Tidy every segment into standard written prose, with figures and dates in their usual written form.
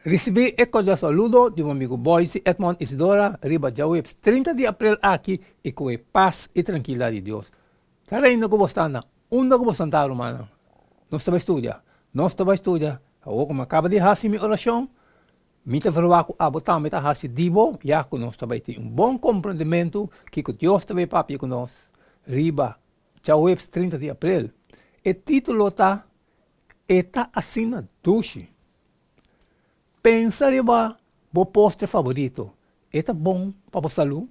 Risibí e kordial saludo di bo amigu Boyce Edmond Isidora riba djaweps 30 di aprel aki i ku e pas i trankilidat di Dios ta reina ku bo sta na unda ku bo santá rumannan. Nos ta bai studia, nos ta bai studia, awor ku mi a kaba di hasi mi orashon mi ta verwagt ku abo tambe ta hasi di bo ya ku nos ta bai tin un bon komprendimentu kiko Dios ta bai papia ku nos riba djaweps 30 di aprel. E título ta E ta asina dushi. Pensa riba bo postre favorito, e ta bon pa bo salú?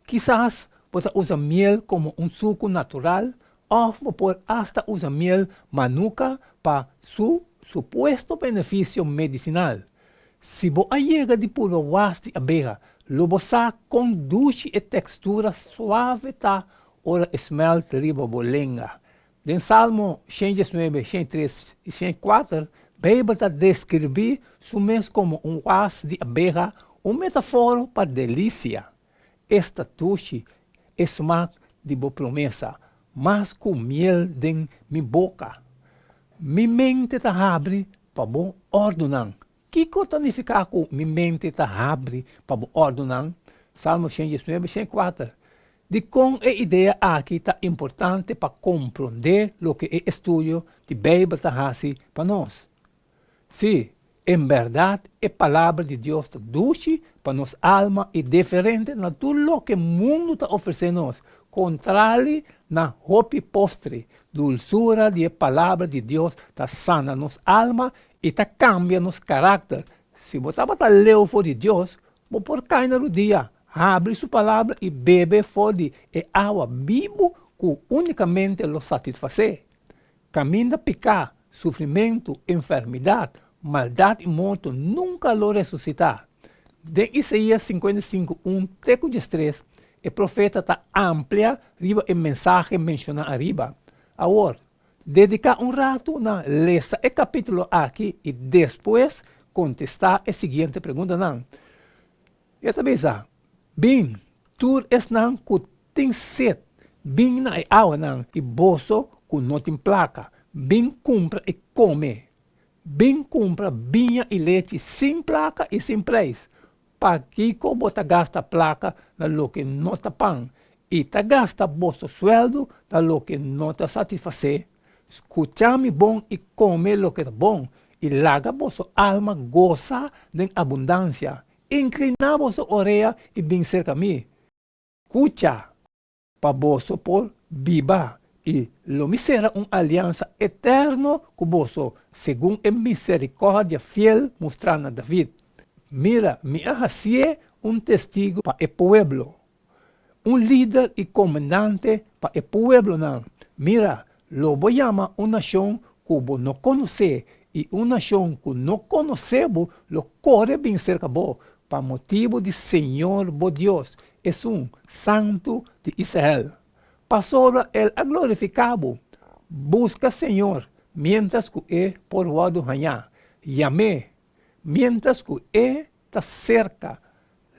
Kisas bo ta usa miel komo un suku natural òf bo por asta usa miel manuka pa su supuesto benefisio medisinal. Si bo a yega di purba was di abeha, lo bo sa kon dushi e tekstura suave ta ora e smèlt riba bo lenga. Den Salmo 119, 103 i 104, Beibel ta deskribí su mes komo un was di abeha, un metaforo pa delisia. Esta dushi e smak di bo promesa, mas ku miel den mi boka. Mi mente ta habri pa bo òrdunan. Kiko ta nifiká ku mi mente ta habri pa bo òrdunan? Salmo 119, 104. Dikon e idea aki ta importante pa komprondé loke e estudio di Beibel ta hasi pa nos? Sí, en bèrdat e Palabra di Dios ta dushi pa nos alma i diferente na tur loke mundu ta ofresé nos. Kontrali na hopi postre, dulsura di e Palabra di Dios ta sana nos alma i ta kambia nos karakter. Si bo tabata leu for di Dios, bo por kai na rudia, habri su Palabra i bebe for di e awa bibu ku únikamente lo satisfasé. Kaminda piká, sufrimentu, enfermidat, maldat i morto nunka lo resusitá. Den Isaías 55, un te ku 13, e profeta ta amplia riba e mensahe menshoná ariba. Awor, Dediká un ratu na lesa e kapítulo aki i despues kontestá e siguiente preguntanan. E ta bisa, Bin, tur esnan ku tin set, bin na e awanan, i boso ku no tin plaka, bin kumpra i kome. Bin kumpra biña i lechi sin plaka i sin preis. Pakiko bo ta gasta plaka na loke no ta pan i ta gasta boso suèldu na loke no ta satisfasé? Skucha mi bon i kome loke ta bon, i laga boso alma gosa den abundansia. Inkliná boso orea i bin serka mi. Skucha! Pa boso por biba, i lo mi sera un aliansa eterno ku boso segun e miserikòrdia fiel mustrá na David. Mira, mi a hasié un testigu pa e pueblo, un lider i komandante pa e pueblonan. Mira, lo bo yama un nashon ku bo no konosé, i un nashon ku no konosé bo lo kore bin serka bo, pa motibu di señor bo Dios, Esun Santu di Israel, pasobra el a glorifiká bo. Buska señor miéntras ku e por wòrdu hañá, yam'é miéntras ku e ta serka.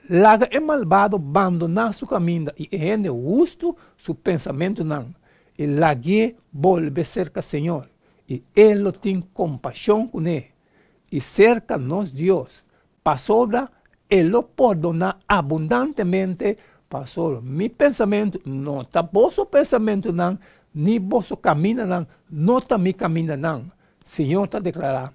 Laga e malbado bandoná su kaminda i e hende hustu su pensamentunan, i lag'é bolbe serka señor, i e lo tin kompashon kuné, i serka nos Dios, Pasobra e lo pordoná abundantemente, pasobra mi pensamentu no ta boso pensamentunan, ni boso kamindanan no ta mi kamindanan, Señor ta deklará.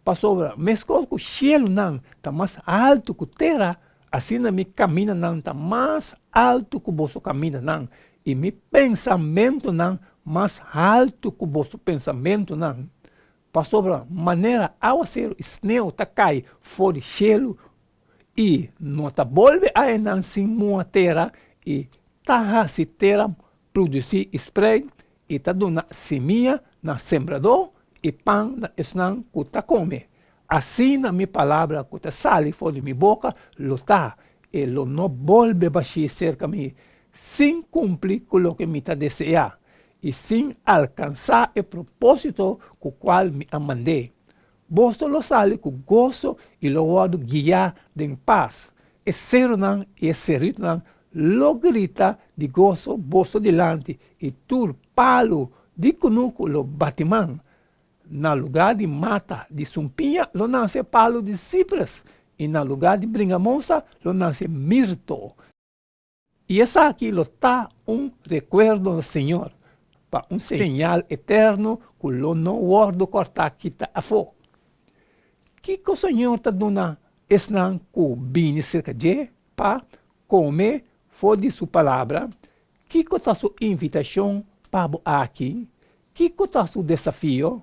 Pasobra meskos ku shelunan ta mas altu ku tera, asina mi kamindanan ta mas altu ku boso kamindanan, i mi pensamentunan mas altu ku boso pensamentunan. Pasobra manera awaseru i sneu ta kai for di shelu i no ta bolbe aenan sin muha tera i ta hasi tera produsí i sprei i ta duna simia na sembradó i pan na esnan ku ta kome, asina mi palabra ku ta sali for di mi boka lo ta, e lo no bolbe bashí serka mi sin kumpli ku loke mi ta deseá i sin alkansá e propósito ku kual mi a mand'é. Boso lo sali ku goso i lo wòrdu guiá den pas. E serunan i e seritunan lo grita di goso boso dilanti i tur palu di kunuku lo bati man. Na lugá di mata di sumpiña lo nase palu di sipres, i na lugá di bringamosa lo nase mirto. I esaki lo ta un rekuerdo na Señor, pa un señal eterno ku lo no wòrdu kòrtá kita afó. Kiko Señor ta duna esnan ku bini serka dje pa kome for di su palabra? Kiko ta su invitashon pa bo aki? Kiko ta su desafio?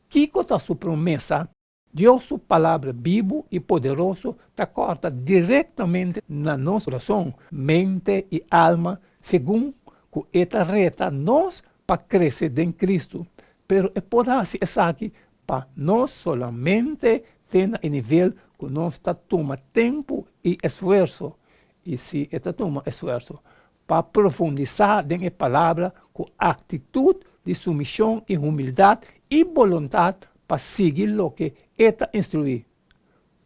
Kiko ta su promesa? Dios su Palabra bibu i poderoso ta kòrta direktamente na nos kurason, mente i alma segun ku e ta reta nos pa krese den Kristu. Pero e por hasi esaki pa nos solamente te na e nivel ku nos ta tuma tempu i esfuerso, i si e ta tuma esfuerso, pa profundisá den e Palabra ku aktitut di sumishon i humildat i boluntat pa sigui loke e ta instruí.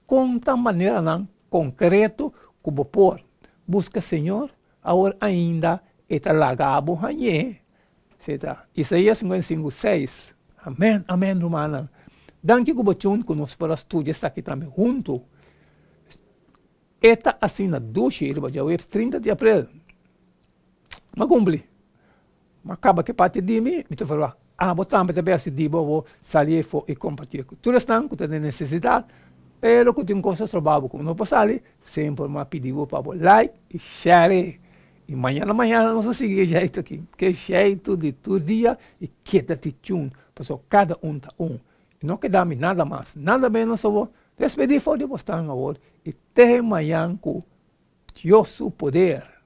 Kon ta maneranan konkreto ku bo por buska Señor awor ainda e ta laga bo hañ'é? Seta. Isaías 55, 6. Amèn, amèn, rumannan. Danki ku bo tune ku nos por a studia esaki tambe huntu. E ta asina dushi riba djaweps 30 di aprel. M'a kumpli. M'a kaba ku e parti di mi, mi ta ferwagt abo tambe ta besi di bo bo sali efo i kompartí ku tur esnan ku ta den nesesidat, pero ku tin kos ta stroba bo ku no por sali, semper m'a pidi bo pa bo like i share. I mañana mañana nos a sigui e jeitu aki, ke jeitu di tur dia i keda ti tune, pasobra kada un ta un. I no keda mi nada mas, nada menos awor. Despedí for di bosnan awor i te mañan ku Dios su poder.